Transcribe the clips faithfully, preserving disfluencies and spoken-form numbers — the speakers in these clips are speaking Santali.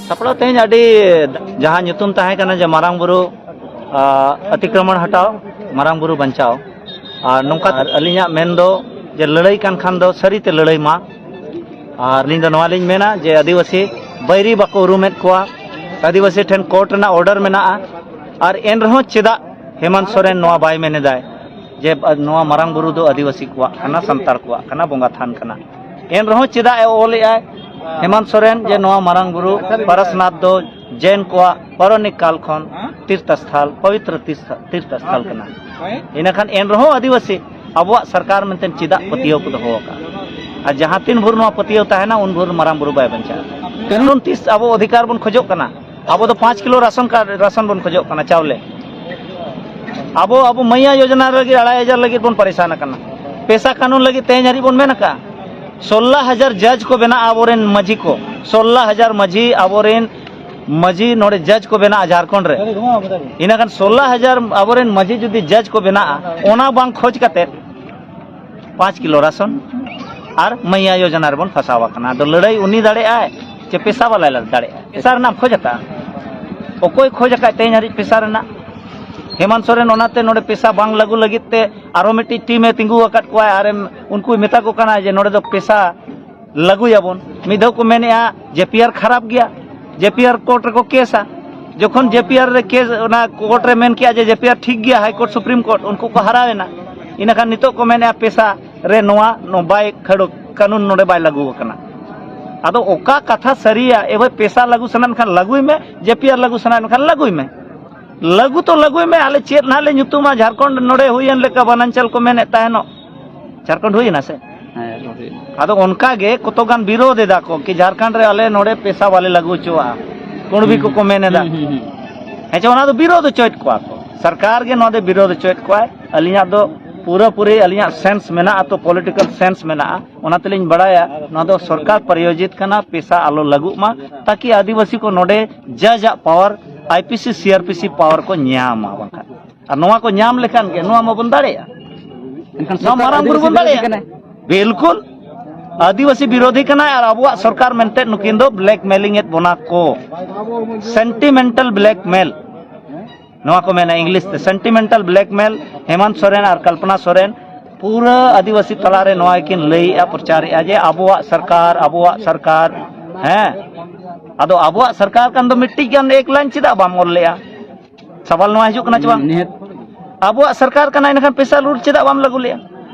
ᱥᱟᱯᱲᱟᱣ ᱛᱮᱦᱮᱧ ᱟᱹᱰᱤ ᱡᱟᱦᱟᱸ ᱧᱩᱛᱩᱢ ᱛᱟᱦᱮᱸ ᱠᱟᱱᱟ ᱡᱮ ᱢᱟᱨᱟᱝ ᱵᱩᱨᱩ, ᱟ, ᱟᱹᱛᱤᱠᱨᱚᱢᱚᱬ ᱦᱚᱴᱟᱣ, ᱢᱟᱨᱟᱝ ᱵᱩᱨᱩ ᱵᱟᱧᱪᱟᱣ᱾ ᱟᱨ ᱱᱚᱝᱠᱟ ᱟᱨ ᱟᱹᱞᱤᱧᱟᱜ ᱢᱮᱱ ᱫᱚ ᱡᱮ ᱞᱟᱹᱲᱦᱟᱹᱭ ᱠᱟᱱ ᱠᱷᱟᱱ ᱫᱚ ᱥᱟᱹᱨᱤ ᱛᱮ ᱞᱟᱹᱲᱦᱟᱹᱭ ᱢᱟ᱾ ᱟᱨ ᱟᱹᱞᱤᱧ ᱫᱚ ᱱᱚᱣᱟ ᱞᱤᱧ ᱢᱮᱱᱟ ᱡᱮ ᱟᱹᱫᱤᱵᱟᱹᱥᱤ ᱵᱟᱹᱭᱨᱤ ᱵᱟᱠᱚ ᱩᱨᱩᱢᱮᱫ ᱠᱚᱣᱟ, ᱟᱹᱫᱤᱵᱟᱹᱥᱤ ᱴᱷᱮᱱ ᱠᱳᱨᱴ ᱨᱮᱱᱟᱜ ᱚᱨᱰᱟᱨ ᱢᱮᱱᱟᱜᱼᱟ, ᱟᱨ ᱮᱱ ᱨᱮᱦᱚᱸ ᱪᱮᱫᱟᱜ ᱦᱮᱢᱟᱱᱛ ᱥᱚᱨᱮᱱ ᱱᱚᱣᱟ ᱵᱟᱭ ᱢᱮᱱ ᱮᱫᱟᱭ ᱡᱮ ᱱᱚᱣᱟ ᱢᱟᱨᱟᱝ ᱵᱩᱨᱩ ᱫᱚ ᱟᱹᱫᱤᱵᱟᱹᱥᱤ ᱠᱚᱣᱟᱜ ᱠᱟᱱᱟ, ᱥᱟᱱᱛᱟᱲ ᱠᱚᱣᱟᱜ ᱠᱟᱱᱟ, ᱵᱚᱸᱜᱟ ᱛᱷᱟᱱ ᱠᱟᱱᱟ? ᱮᱱ ᱨᱮᱦᱚᱸ ᱪᱮᱫᱟᱜ ᱮ ᱚᱞᱮᱫᱼᱟᱭ ᱦᱮᱢᱟᱱᱛ ᱥᱚᱨᱮᱱ ᱡᱮ ᱱᱚᱣᱟ ᱢᱟᱨᱟᱝ ᱵᱩᱨᱩ ᱯᱟᱨᱟᱥᱱᱟᱛᱷ ᱫᱚ ᱡᱮᱱ ᱠᱚᱣᱟᱜ ᱯᱳᱨᱟᱱᱤᱠ ᱠᱟᱞ ᱠᱷᱚᱱ ᱛᱤᱨᱛᱷᱚᱥᱛᱷᱟᱞ, ᱯᱚᱵᱤᱛᱨᱚ ᱛᱤᱨᱛᱷ-, ᱛᱤᱨᱛᱷᱚᱥᱛᱷᱟᱞ ᱠᱟᱱᱟ? ᱤᱱᱟᱹᱠᱷᱟᱱ ᱮᱱ ᱨᱮᱦᱚᱸ ᱟᱹᱫᱤᱵᱟᱹᱥᱤ ᱟᱵᱚᱣᱟᱜ ᱥᱚᱨᱠᱟᱨ ᱢᱮᱱᱛᱮ ᱪᱮᱫᱟᱜ ᱯᱟᱹᱛᱭᱟᱹᱣ ᱠᱚ ᱫᱚᱦᱚ ᱟᱠᱟᱫᱼᱟ? ᱟᱨ ᱡᱟᱦᱟᱸ ᱛᱤᱱ ᱵᱷᱳᱨ ᱱᱚᱣᱟ ᱯᱟᱹᱛᱭᱟᱹᱣ ᱛᱟᱦᱮᱱᱟ, ᱩᱱ ᱵᱷᱳᱨ ᱢᱟᱨᱟᱝ ᱵᱩᱨᱩ ᱵᱟᱭ ᱵᱟᱧᱪᱟᱜᱼᱟ᱾ ᱠᱟᱨᱚᱱ ᱛᱤᱥ ᱟᱵᱚ ᱚᱫᱷᱤᱠᱟᱨ ᱵᱚᱱ ᱠᱷᱚᱡᱚᱜ ᱠᱟᱱᱟ? ᱟᱵᱚ ᱫᱚ ᱯᱟᱸᱪ ᱠᱤᱞᱳ ᱨᱟᱥᱚᱱ ᱠᱟᱨᱰ, ᱨᱟᱥᱚᱱ ᱵᱚᱱ ᱠᱷᱚᱡᱚᱜ ᱠᱟᱱᱟ, ᱪᱟᱣᱞᱮ᱾ ᱟᱵᱚ, ᱟᱵᱚ ᱢᱟᱹᱭᱟ ᱭᱳᱡᱚᱱᱟ ᱞᱟᱹᱜᱤᱫ ᱟᱲᱟᱭ ᱦᱟᱡᱟᱨ ᱞᱟᱹᱜᱤᱫ ᱵᱚᱱ ᱯᱟᱨᱤᱥᱟᱱ ᱟᱠᱟᱱᱟ᱾ ᱯᱮᱥᱟ ᱠᱟᱹᱱᱩᱱ ᱞᱟᱹᱜᱤᱫ ᱛᱮᱦᱮᱧ ᱦᱟᱹᱨᱤᱡ ᱵᱚᱱ ᱢᱮᱱ ᱟᱠᱟᱫᱼᱟ᱾ ᱥᱳᱞᱞᱳ ᱦᱟᱡᱟᱨ ᱡᱟᱡᱽ ᱠᱚ ᱵᱮᱱᱟᱜᱼᱟ ᱟᱵᱚᱨᱮᱱ ᱢᱟᱹᱡᱷᱤ ᱠᱚ, ᱥᱳᱞᱞᱳ ᱦᱟᱡᱟᱨ ᱢᱟᱹᱡᱷᱤ ᱟᱵᱚᱨᱮᱱ ᱢᱟᱹᱡᱷᱤ ᱱᱚᱰᱮ ᱡᱟᱡᱽ ᱠᱚ ᱵᱮᱱᱟᱜᱼᱟ ᱡᱷᱟᱲᱠᱷᱚᱸᱰ ᱨᱮ᱾ ᱤᱱᱟᱹᱠᱷᱟᱱ ᱥᱳᱞᱞᱳ ᱦᱟᱡᱟᱨ ᱟᱵᱚᱨᱮᱱ ᱢᱟᱹᱡᱷᱤ ᱡᱩᱫᱤ ᱡᱟᱡᱽ ᱠᱚ ᱵᱮᱱᱟᱜᱼᱟ, ᱚᱱᱟ ᱵᱟᱝ ᱠᱷᱚᱡᱽ ᱠᱟᱛᱮ ᱯᱟᱸᱪ ᱠᱤᱞᱳ ᱨᱟᱥᱚᱱ ᱟᱨ ᱢᱟᱹᱭᱟ ᱭᱳᱡᱚᱱᱟ ᱨᱮᱵᱚᱱ ᱯᱷᱟᱸᱥᱟᱣ ᱟᱠᱟᱱᱟ᱾ ᱟᱫᱚ ᱞᱟᱹᱲᱦᱟᱹᱭ ᱩᱱᱤ ᱫᱟᱲᱮᱭᱟᱜᱼᱟᱭ ᱪᱮ ᱯᱮᱥᱟ ᱵᱟᱞᱟᱭ ᱫᱟᱲᱮᱭᱟᱜᱼᱟ? ᱯᱮᱥᱟ ᱨᱮᱱᱟᱜ ᱮᱢ ᱠᱷᱚᱡᱽ ᱟᱠᱟᱫᱼᱟ? ᱚᱠᱚᱭ ᱠᱷᱚᱡᱽ ᱟᱠᱟᱫ ᱛᱮᱦᱮᱧ ᱦᱟᱹᱨᱤᱡ ᱯᱮᱥᱟ ᱨᱮᱱᱟᱜ? ᱦᱮᱢᱟᱱᱛ ᱥᱚᱨᱮᱱ ᱚᱱᱟᱛᱮ ᱱᱚᱰᱮ ᱯᱮᱥᱟ ᱵᱟᱝ ᱞᱟᱹᱜᱩ ᱞᱟᱹᱜᱤᱫ ᱛᱮ ᱟᱨᱦᱚᱸ ᱢᱤᱫᱴᱤᱡ ᱴᱤᱢ ᱮ ᱛᱤᱸᱜᱩ ᱟᱠᱟᱫ ᱠᱚᱣᱟ ᱟᱨ ᱮᱢ, ᱩᱱᱠᱩᱭ ᱢᱮᱛᱟ ᱠᱚ ᱠᱟᱱᱟ ᱡᱮ ᱱᱚᱰᱮ ᱫᱚ ᱯᱮᱥᱟ ᱞᱟᱹᱜᱩᱭᱟᱵᱚᱱ᱾ ᱢᱤᱫ ᱫᱷᱟᱣ ᱠᱚ ᱢᱮᱱᱮᱫᱼᱟ ᱡᱮ ᱯᱤ ᱟᱨ ᱠᱷᱟᱨᱟᱯ ᱜᱮᱭᱟ, ᱡᱮ ᱯᱤ ᱟᱨ ᱠᱳᱨᱴ ᱨᱮᱠᱚ ᱠᱮᱥᱟ᱾ ᱡᱚᱠᱷᱚᱱ ᱡᱮ ᱯᱤ ᱟᱨ ᱨᱮ ᱠᱮᱥ, ᱚᱱᱟ ᱠᱳᱨᱴ ᱨᱮ ᱢᱮᱱ ᱠᱮᱜᱼᱟ ᱡᱮ ᱡᱮ ᱯᱤ ᱟᱨ ᱴᱷᱤᱠ ᱜᱮᱭᱟ, ᱦᱟᱭ ᱠᱳᱨᱴ, ᱥᱩᱯᱨᱤᱢ ᱠᱳᱨᱴ, ᱩᱱᱠᱩ ᱠᱚ ᱦᱟᱨᱟᱣ ᱮᱱᱟ᱾ ᱤᱱᱟᱹᱠᱷᱟᱱ ᱱᱤᱛᱚᱜ ᱠᱚ ᱢᱮᱱᱮᱫᱼᱟ ᱯᱮᱥᱟ ᱨᱮ ᱱᱚᱣᱟ, ᱱᱚᱣᱟ ᱵᱟᱭ ᱠᱷᱟᱹᱲ, ᱠᱟᱹᱱᱩᱱ ᱱᱚᱰᱮ ᱵᱟᱭ ᱞᱟᱹᱜᱩ ᱟᱠᱟᱱᱟ᱾ ᱟᱫᱚ ᱚᱠᱟ ᱠᱟᱛᱷᱟ ᱥᱟᱹᱨᱤᱭᱟ? ᱮ ᱵᱷᱟᱹᱭ, ᱯᱮᱥᱟ ᱞᱟᱹᱜᱩ ᱥᱟᱱᱟᱭᱮᱫ ᱢᱮᱠᱷᱟᱱ ᱞᱟᱹᱜᱩᱭ ᱢᱮ, ᱡᱮ ᱯᱤ ᱟᱨ ᱞᱟᱹᱜᱩ ᱥᱟᱱᱟᱭᱮᱫ ᱢᱮᱠᱷᱟᱱ ᱞᱟᱹᱜᱩᱭ ᱢᱮ᱾ ᱞᱟᱹᱜᱩ ᱛᱚ ᱞᱟᱹᱜᱩᱭ ᱢᱮ, ᱟᱞᱮ ᱪᱮᱫ ᱱᱟᱦᱟᱜ ᱞᱮ ᱧᱩᱛᱩᱢᱟ? ᱡᱷᱟᱲᱠᱷᱚᱸᱰ ᱱᱚᱰᱮ ᱦᱩᱭᱮᱱ ᱞᱮᱠᱟ ᱵᱟᱱᱟᱧᱪᱟᱞ ᱠᱚ ᱢᱮᱱᱮᱫ ᱛᱟᱦᱮᱱᱚᱜ, ᱡᱷᱟᱲᱠᱷᱚᱸᱰ ᱦᱩᱭᱮᱱᱟ ᱥᱮ? ᱦᱮᱸ, ᱦᱩᱭᱮᱱᱟ᱾ ᱟᱫᱚ ᱚᱱᱠᱟ ᱜᱮ ᱠᱚᱛᱚ ᱜᱟᱱ ᱵᱤᱨᱳᱫᱷ ᱮᱫᱟ ᱠᱚ ᱠᱤ ᱡᱷᱟᱲᱠᱷᱚᱸᱰ ᱨᱮ ᱟᱞᱮ ᱱᱚᱰᱮ ᱯᱮᱥᱟ ᱵᱟᱞᱮ ᱞᱟᱹᱜᱩ ᱦᱚᱪᱚᱣᱟᱜᱼᱟ, ᱠᱩᱬᱵᱤ ᱦᱩᱸ, ᱠᱚᱠᱚ ᱢᱮᱱ ᱮᱫᱟ᱾ ᱦᱩᱸ, ᱦᱩᱸ, ᱦᱩᱸ᱾ ᱦᱮᱸ ᱪᱮ, ᱚᱱᱟ ᱫᱚ ᱵᱤᱨᱳᱫᱷ ᱦᱚᱪᱚᱭᱮᱫ ᱠᱚᱣᱟ ᱠᱚ, ᱥᱚᱨᱠᱟᱨ ᱜᱮ ᱱᱚᱣᱟ ᱫᱚ ᱵᱤᱨᱳᱫᱷ ᱦᱚᱪᱚᱭᱮᱫ ᱠᱚᱣᱟᱭ᱾ ᱟᱹᱞᱤᱧᱟᱜ ᱫᱚ ᱯᱩᱨᱟᱹᱯᱩᱨᱤ ᱟᱹᱞᱤᱧᱟᱜ ᱥᱮᱱᱥ ᱢᱮᱱᱟᱜᱼᱟ, ᱛᱚ ᱯᱚᱞᱤᱴᱤᱠᱟᱞ ᱥᱮᱱᱥ ᱢᱮᱱᱟᱜᱼᱟ, ᱚᱱᱟ ᱛᱮᱞᱤᱧ ᱵᱟᱲᱟᱭᱟ ᱱᱚᱣᱟ ᱫᱚ ᱥᱚᱨᱠᱟᱨ ᱯᱨᱟᱭᱳᱡᱤᱛ ᱠᱟᱱᱟ, ᱯᱮᱥᱟ ᱟᱞᱚ ᱞᱟᱹᱜᱩᱜ ᱢᱟ, ᱛᱟᱠᱤ ᱟᱹᱫᱤᱵᱟᱹᱥᱤ ᱠᱚ ᱱᱚᱰᱮ ᱡᱟᱡᱽ ᱟᱜ power, I P C, C R P C power ᱠᱚ ᱧᱟᱢᱟ᱾ ᱵᱟᱝᱠᱷᱟᱱ ᱟᱨ ᱱᱚᱣᱟ ᱠᱚ ᱧᱟᱢ ᱞᱮᱠᱷᱟᱱ ᱜᱮ ᱱᱚᱣᱟ ᱢᱟᱵᱚᱱ ᱫᱟᱲᱮᱭᱟᱜᱼᱟ᱾ ᱮᱱᱠᱷᱟᱱ ᱱᱚᱣᱟ ᱥᱚᱨᱠᱟᱨ ᱢᱟᱨᱟᱝ ᱵᱩᱨᱩ ᱟᱹᱫᱤᱵᱟᱹᱥᱤ ᱵᱚᱱ ᱵᱤᱨᱳᱫᱷᱤ ᱫᱟᱲᱮᱭᱟᱜᱼᱟ᱾ ᱠᱟᱱᱟᱭ᱾ ᱵᱤᱞᱠᱩᱞ᱾ ᱟᱹᱫᱤᱵᱟᱹᱥᱤ ᱵᱤᱨᱳᱫᱷᱤ ᱠᱟᱱᱟᱭ ᱟᱨ ᱟᱵᱚᱣᱟᱜ ᱥᱚᱨᱠᱟᱨ ᱢᱮᱱᱛᱮ ᱱᱩᱠᱤᱱ ᱫᱚ blackmailing ᱮᱫ ᱵᱚᱱᱟ ᱠᱚ᱾ Sentimental blackmail, ᱱᱚᱣᱟ ᱠᱚ ᱢᱮᱱᱟ ᱤᱝᱞᱤᱥ ᱛᱮ sentimental blackmail᱾ ᱦᱮᱢᱟᱱᱛ ᱥᱚᱨᱮᱱ ᱟᱨ ᱠᱚᱞᱯᱚᱱᱟ ᱥᱚᱨᱮᱱ ᱯᱩᱨᱟᱹ ᱟᱹᱫᱤᱵᱟᱹᱥᱤ ᱛᱟᱞᱟᱨᱮ ᱱᱚᱣᱟ ᱜᱮᱠᱤᱱ ᱞᱟᱹᱭᱮᱜᱼᱟ, ᱯᱨᱚᱪᱟᱨᱮᱜᱼᱟ ᱡᱮ ᱟᱵᱚᱣᱟᱜ ᱥᱚᱨᱠᱟᱨ, ᱟᱵᱚᱣᱟᱜ ᱥᱚᱨᱠᱟᱨ᱾ ᱦᱮᱸ, ᱟᱫᱚ ᱟᱵᱚᱣᱟᱜ ᱥᱚᱨᱠᱟᱨ ᱠᱟᱱ ᱫᱚ ᱢᱤᱫᱴᱤᱡ ᱜᱟᱱ ᱮᱠ ᱞᱟᱭᱤᱱ ᱪᱮᱫᱟᱜ ᱵᱟᱢ ᱚᱞ ᱞᱮᱜᱼᱟ? ᱥᱟᱣᱟᱞ ᱱᱚᱣᱟ ᱦᱤᱡᱩᱜ ᱠᱟᱱᱟ ᱪᱮ ᱵᱟᱝ? ᱱᱤᱦᱟᱹᱛ᱾ ᱟᱵᱚᱣᱟᱜ ᱥᱚᱨᱠᱟᱨ ᱠᱟᱱᱟ, ᱤᱱᱟᱹᱠᱷᱟᱱ special rule ᱪᱮᱫᱟᱜ ᱵᱟᱢ ᱞᱟᱹᱜᱩ ᱞᱮᱜᱼᱟ?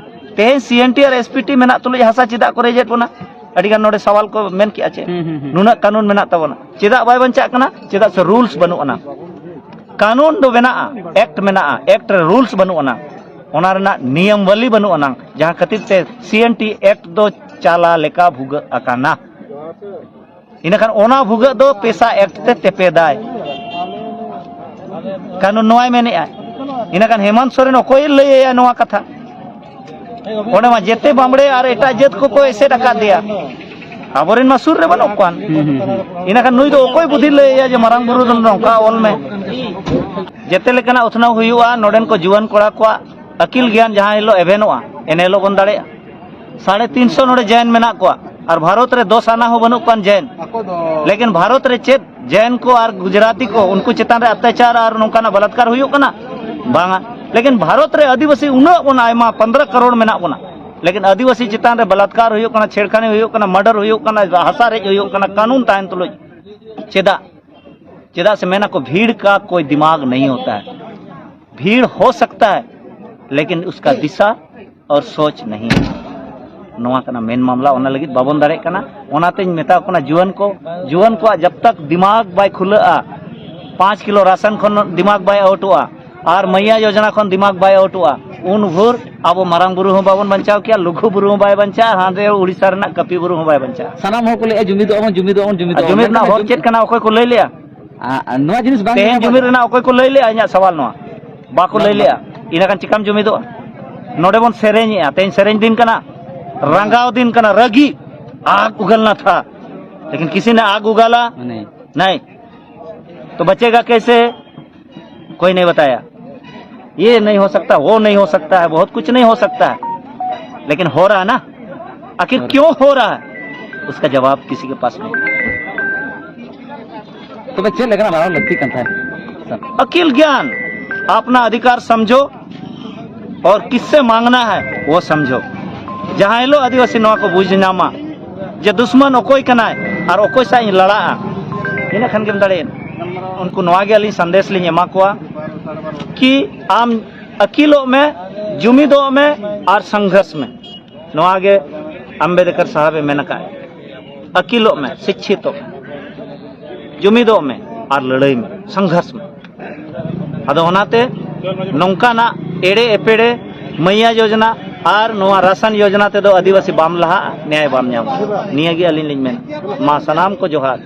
ᱛᱮᱦᱮᱧ ᱥᱤ ᱮᱱ ᱴᱤ ᱟᱨ ᱮᱥ ᱯᱤ ᱴᱤ ᱢᱮᱱᱟᱜ ᱛᱩᱞᱩᱡ ᱦᱟᱥᱟ ᱪᱮᱫᱟᱜ ᱠᱚ ᱨᱮᱡᱮᱫ ᱵᱚᱱᱟ? ᱟᱹᱰᱤᱜᱟᱱ ᱱᱚᱰᱮ ᱥᱟᱣᱟᱞ ᱠᱚ ᱢᱮᱱ ᱠᱮᱜᱼᱟ ᱪᱮ? ᱦᱩᱸ, ᱦᱩᱸ, ᱦᱩᱸ᱾ ᱱᱩᱱᱟᱹᱜ ᱠᱟᱹᱱᱩᱱ ᱢᱮᱱᱟᱜ ᱛᱟᱵᱚᱱᱟ, ᱪᱮᱫᱟᱜ ᱵᱟᱭ ᱵᱟᱧᱪᱟᱜ ᱠᱟᱱᱟ? ᱪᱮᱫᱟᱜ ᱥᱮ rules ᱵᱟᱹᱱᱩᱜ ᱟᱱᱟ᱾ ᱠᱟᱹᱱᱩᱱ ᱫᱚ ᱢᱮᱱᱟᱜᱼᱟ, act ᱢᱮᱱᱟᱜᱼᱟ, act ᱨᱮ rules ᱵᱟᱹᱱᱩᱜ ᱟᱱᱟ, ᱚᱱᱟ ᱨᱮᱱᱟᱜ ᱱᱤᱭᱚᱢᱵᱟᱞᱤ ᱵᱟᱹᱱᱩᱜ ᱟᱱᱟ, ᱡᱟᱦᱟᱸ ᱠᱷᱟᱹᱛᱤᱨ ᱛᱮ ᱥᱤ ᱮᱱ ᱴᱤ act ᱫᱚ ᱪᱟᱞᱟ ᱞᱮᱠᱟ ᱵᱷᱩᱜᱟᱹᱜ ᱟᱠᱟᱱᱟ᱾ ᱤᱱᱟᱹᱠᱷᱟᱱ ᱚᱱᱟ ᱵᱷᱩᱜᱟᱹᱜ ᱫᱚ ᱯᱮᱥᱟ act ᱛᱮ ᱛᱮᱯᱮᱫᱟᱭ᱾ ᱠᱟᱹᱱᱩᱱ ᱱᱚᱣᱟᱭ ᱢᱮᱱᱮᱜᱼᱟ᱾ ᱤᱱᱟᱹᱠᱷᱟᱱ ᱦᱮᱢᱟᱱᱛ ᱥᱚᱨᱮᱱ ᱚᱠᱚᱭᱮ ᱞᱟᱹᱭ ᱟᱭᱟ ᱱᱚᱣᱟ ᱠᱟᱛᱷᱟ? ᱚᱸᱰᱮ ᱢᱟ ᱡᱮᱛᱮ ᱵᱟᱢᱵᱽᱲᱮ ᱟᱨ ᱮᱴᱟᱜ ᱡᱟᱹᱛ ᱠᱚᱠᱚ ᱮᱥᱮᱫ ᱟᱠᱟᱫᱮᱭᱟ᱾ ᱟᱵᱚᱨᱮᱱ ᱢᱟ ᱥᱩᱨ ᱨᱮ ᱵᱟᱹᱱᱩᱜ ᱠᱚᱣᱟ᱾ ᱦᱩᱸ, ᱦᱩᱸ, ᱦᱩᱸ᱾ ᱤᱱᱟᱹᱠᱷᱟᱱ ᱱᱩᱭ ᱫᱚ ᱚᱠᱚᱭ ᱵᱩᱫᱷᱤ ᱞᱟᱹᱭ ᱟᱭᱟ ᱡᱮ ᱢᱟᱨᱟᱝ ᱵᱩᱨᱩ ᱫᱚ ᱱᱚᱝᱠᱟ ᱚᱞ ᱢᱮ? ᱡᱮᱛᱮ ᱞᱮᱠᱟᱱᱟᱜ ᱩᱛᱱᱟᱹᱣ ᱦᱩᱭᱩᱜᱼᱟ, ᱱᱚᱰᱮᱱ ᱠᱚ ᱡᱩᱣᱟᱹᱱ ᱠᱚᱲᱟ ᱠᱚᱣᱟᱜ ᱟᱹᱠᱤᱞ ᱜᱮᱭᱟᱱ ᱡᱟᱦᱟᱸ ᱦᱤᱞᱳᱜ ᱮᱵᱷᱮᱱᱚᱜᱼᱟ, ᱮᱱ ᱦᱤᱞᱳᱜ ᱵᱚᱱ ᱫᱟᱲᱮᱭᱟᱜᱼᱟ᱾ ᱥᱟᱲᱮ ᱛᱤᱱ ᱥᱚ ᱱᱚᱰᱮ ᱡᱮᱱ ᱢᱮᱱᱟᱜ ᱠᱚᱣᱟ, ᱟᱨ ᱵᱷᱟᱨᱚᱛ ᱨᱮ ᱫᱚᱥ ᱟᱱᱟ ᱦᱚᱸ ᱵᱟᱹᱱᱩᱜ ᱠᱚᱣᱟ ᱡᱮᱱ᱾ ᱞᱮᱠᱤᱱ ᱵᱷᱟᱨᱚᱛ ᱨᱮ ᱪᱮᱫ ᱡᱮᱱ ᱠᱚ ᱟᱨ ᱜᱩᱡᱽᱨᱟᱛᱤ ᱠᱚ, ᱩᱱᱠᱩ ᱪᱮᱛᱟᱱ ᱨᱮ ᱚᱛᱛᱟᱪᱟᱨ ᱟᱨ ᱱᱚᱝᱠᱟᱱᱟᱜ ᱵᱟᱞᱟᱛᱠᱟᱨ ᱦᱩᱭᱩᱜ ᱠᱟᱱᱟ? ᱵᱟᱝᱟ᱾ ᱞᱮᱠᱤᱱ ᱵᱷᱟᱨᱚᱛ ᱨᱮ ᱟᱹᱫᱤᱵᱟᱹᱥᱤ ᱩᱱᱟᱹᱜ ᱵᱚᱱ ᱟᱭᱢᱟ, ᱯᱚᱱᱫᱽᱨᱚ ᱠᱟᱨᱳᱲ ᱢᱮᱱᱟᱜ ᱵᱚᱱᱟ, ᱞᱮᱠᱤᱱ ᱟᱹᱫᱤᱵᱟᱹᱥᱤ ᱪᱮᱛᱟᱱ ᱨᱮ ᱵᱟᱞᱟᱛᱠᱟᱨ ᱦᱩᱭᱩᱜ ᱠᱟᱱᱟ, ᱪᱷᱮᱲᱠᱷᱟᱱᱤ ᱦᱩᱭᱩᱜ ᱠᱟᱱᱟ, ᱢᱟᱨᱰᱟᱨ ᱦᱩᱭᱩᱜ ᱠᱟᱱᱟ, ᱦᱟᱥᱟ ᱨᱮᱡ ᱦᱩᱭᱩᱜ ᱠᱟᱱᱟ, ᱠᱟᱹᱱᱩᱱ ᱛᱟᱦᱮᱱ ᱛᱩᱞᱩᱡ᱾ ᱪᱮᱫᱟᱜ? ᱪᱮᱫᱟᱜ ᱥᱮ ᱢᱮᱱᱟ ᱠᱚ, ᱵᱷᱤᱲ ᱠᱟ ᱠᱳᱭ ᱫᱤᱢᱟᱜᱽ ᱱᱟᱦᱤ ᱦᱳᱛᱟ ᱦᱟᱭ᱾ ᱵᱷᱤᱲ ᱦᱳ ᱥᱟᱠᱛᱟ ᱦᱟᱭ, ᱞᱮᱠᱤᱱ ᱩᱥᱠᱟ ᱫᱤᱥᱟ ᱟᱨ ᱥᱳᱪ ᱱᱟᱦᱤ᱾ ᱱᱚᱣᱟ ᱠᱟᱱᱟ ᱢᱮᱱ ᱢᱟᱢᱞᱟ, ᱚᱱᱟ ᱞᱟᱹᱜᱤᱫ ᱵᱟᱵᱚᱱ ᱫᱟᱲᱮᱭᱟᱜ ᱠᱟᱱᱟ᱾ ᱚᱱᱟᱛᱮᱧ ᱢᱮᱛᱟ ᱠᱚ ᱠᱟᱱᱟ, ᱡᱩᱣᱟᱹᱱ ᱠᱚ, ᱡᱩᱣᱟᱹᱱ ᱠᱚᱣᱟᱜ ᱡᱟᱵ ᱛᱟᱠ ᱫᱤᱢᱟᱜᱽ ᱵᱟᱭ ᱠᱷᱩᱞᱟᱹᱜᱼᱟ, ᱯᱟᱸᱪ ᱠᱤᱞᱳ ᱨᱟᱥᱚᱱ ᱠᱷᱚᱱ ᱫᱤᱢᱟᱜᱽ ᱵᱟᱭ ᱟᱣᱩᱴᱚᱜᱼᱟ, ᱟᱨ ᱢᱟᱹᱭᱟ ᱭᱳᱡᱚᱱᱟ ᱠᱷᱚᱱ ᱫᱤᱢᱟᱜᱽ ᱵᱟᱭ ᱟᱣᱩᱴᱚᱜᱼᱟ, ᱩᱱ ᱵᱷᱳᱨ ᱟᱵᱚ ᱢᱟᱨᱟᱝ ᱵᱩᱨᱩ ᱦᱚᱸ ᱵᱟᱵᱚᱱ ᱵᱟᱧᱪᱟᱣ ᱠᱮᱭᱟ, ᱞᱩᱜᱩ ᱵᱩᱨᱩ ᱦᱚᱸ ᱵᱟᱭ ᱵᱟᱧᱪᱟᱜᱼᱟ, ᱦᱟᱸᱰᱮ ᱩᱲᱤᱥᱥᱟ ᱨᱮᱱᱟᱜ ᱠᱟᱹᱯᱤ ᱵᱩᱨᱩ ᱦᱚᱸ ᱵᱟᱭ ᱵᱟᱧᱪᱟᱜᱼᱟ᱾ ᱥᱟᱱᱟᱢ ᱦᱚᱲ ᱠᱚ ᱞᱟᱹᱭᱮᱫᱼᱟ, ᱡᱩᱢᱤᱫᱚᱜ ᱟᱵᱚᱱ, ᱡᱩᱢᱤᱫᱚᱜ ᱟᱵᱚᱱ, ᱟᱨ ᱡᱩᱢᱤᱫᱚᱜ ᱡᱩᱢᱤᱫ ᱟᱵᱚᱱ, ᱨᱮᱱᱟᱜ ᱢᱮᱱᱠᱷᱟᱱ ᱦᱚᱨ ᱡᱩᱢᱤᱫ ᱪᱮᱫ ᱠᱟᱱᱟ? ᱚᱠᱚᱭ ᱠᱚ ᱞᱟᱹᱭ ᱞᱮᱜᱼᱟ? ᱟᱨ, ᱟᱨ ᱱᱚᱣᱟ ᱡᱤᱱᱤᱥ ᱵᱟᱝ ᱛᱮᱦᱮᱧ ᱠᱟᱱᱟ ᱡᱩᱢᱤᱫ ᱵᱟᱝ᱾ ᱨᱮᱱᱟᱜ ᱚᱠᱚᱭ ᱠᱚ ᱞᱟᱹᱭ ᱞᱮᱜᱼᱟ? ᱤᱧᱟᱹᱜ ᱥᱟᱣᱟᱞ ᱱᱚᱣᱟ, ᱵᱟᱠᱚ ᱵᱟᱝ, ᱞᱟᱹᱭ ᱞᱮᱜᱼᱟ᱾ ᱵᱟᱝ᱾ ᱤᱱᱟᱹ ᱠᱷᱟᱱ ᱪᱤᱠᱟᱢ ᱡᱩᱢᱤᱫᱚᱜᱼᱟ? ᱱᱚᱰᱮ ᱵᱚᱱ ᱥᱮᱨᱮᱧᱮᱜᱼᱟ, ᱛᱮᱦᱮᱧ ᱥᱮᱨᱮᱧ ᱫᱤᱱ ᱠᱟᱱᱟ, ᱨᱟᱸᱜᱟᱣ ᱫᱤᱱ ᱠᱟᱱᱟ, ᱨᱟᱹᱜᱤ, ᱟᱜ ᱩᱜᱟᱞᱱᱟ ᱛᱷᱟ, ᱞᱮᱠᱤᱱ ᱠᱤᱥᱤ ᱱᱮ ᱟᱜ ᱩᱜᱟᱞᱟ ᱢᱟᱱᱮ᱾ ᱱᱟᱭ, ᱛᱚ ᱵᱟᱪᱮᱜᱟ ᱠᱮᱥᱮ? ᱠᱳᱭ ᱱᱟᱦᱤᱸ ᱵᱟᱛᱟᱭᱟ᱾ ᱭᱮ ᱱᱟᱦᱤᱸ ᱦᱳ ᱥᱟᱠᱛᱟ, ᱣᱳ ᱱᱟᱦᱤᱸ ᱦᱳ ᱥᱟᱠᱛᱟ ᱦᱟᱭ, ᱵᱚᱦᱩᱛ ᱠᱩᱪᱷ ᱱᱟᱦᱤᱸ ᱦᱳ ᱥᱟᱠᱛᱟ ᱦᱟᱭ, ᱞᱮᱠᱤᱱ ᱦᱳ ᱨᱟᱦᱟ ᱦᱟᱭ ᱱᱟ᱾ आखिर क्यों हो रहा है, उसका जवाब किसी के पास नहीं। ᱛᱚᱵᱮ ᱪᱮᱫ ᱞᱮᱠᱟᱱᱟᱜ ᱢᱟᱱᱟᱣ ᱞᱟᱹᱠᱛᱤ ᱠᱟᱱ ᱛᱟᱦᱮᱸᱫ? अखिल ज्ञान, अपना अधिकार समझो और किससे मांगना है वो समझो। ᱡᱟᱦᱟᱸ ᱦᱤᱞᱳᱜ ᱟᱹᱫᱤᱵᱟᱹᱥᱤ ᱱᱚᱣᱟ ᱠᱚ ᱵᱩᱡᱽ ᱧᱟᱢᱟ ᱡᱮ ᱫᱩᱥᱢᱟᱱ ᱚᱠᱚᱭ ᱠᱟᱱᱟᱭ ᱟᱨ ᱚᱠᱚᱭ ᱥᱟᱶ ᱤᱧ ᱞᱟᱲᱟᱜᱼᱟ, ᱤᱱᱟᱹ ᱠᱷᱟᱱ ᱜᱮᱢ ᱫᱟᱲᱮᱭᱟᱜᱼᱟ᱾ ᱩᱱᱠᱩ ᱱᱚᱣᱟ ᱜᱮ ᱟᱹᱞᱤᱧ ᱥᱟᱸᱫᱮᱥ ᱞᱤᱧ ᱮᱢᱟ ᱠᱚᱣᱟ ᱠᱤ ᱟᱢ ᱟᱹᱠᱤᱞᱚᱜ ᱢᱮ, ᱡᱩᱢᱤᱫᱚᱜ ᱢᱮ ᱟᱨ ᱥᱚᱝᱜᱷᱚᱨᱥ ᱢᱮ᱾ ᱱᱚᱣᱟ ᱜᱮ ᱟᱢᱵᱮᱫᱠᱚᱨ ᱥᱟᱦᱟᱵᱮ ᱢᱮᱱ ᱟᱠᱟᱫ, ᱟᱹᱠᱤᱞᱚᱜ ᱢᱮ, ᱥᱤᱠᱠᱷᱤᱛᱚᱜ ᱢᱮ, ᱡᱩᱢᱤᱫᱚᱜ ᱢᱮ ᱟᱨ ᱞᱟᱹᱲᱦᱟᱹᱭ ᱢᱮ, ᱥᱚᱝᱜᱷᱚᱨᱥ ᱢᱮ᱾ ᱟᱫᱚ ᱚᱱᱟᱛᱮ ᱱᱚᱝᱠᱟᱱᱟᱜ ᱮᱲᱮ ᱮᱯᱮᱲᱮ ᱢᱟᱹᱭᱟ ᱡᱳᱡᱚᱱᱟ ᱟᱨ ᱱᱚᱣᱟ ᱨᱟᱥᱟᱱ ᱭᱳᱡᱚᱱᱟ ᱛᱮᱫᱚ ᱟᱹᱫᱤᱵᱟᱹᱥᱤ ᱵᱟᱢ ᱞᱟᱦᱟᱜᱼᱟ, ᱱᱮᱭᱟᱭ ᱵᱟᱢ ᱧᱟᱢᱟ᱾ ᱱᱤᱭᱟᱹ ᱜᱮ ᱟᱹᱞᱤᱧ ᱞᱤᱧ ᱢᱮᱱᱟ᱾ ᱢᱟ ᱥᱟᱱᱟᱢ ᱠᱚ ᱡᱚᱦᱟᱨ᱾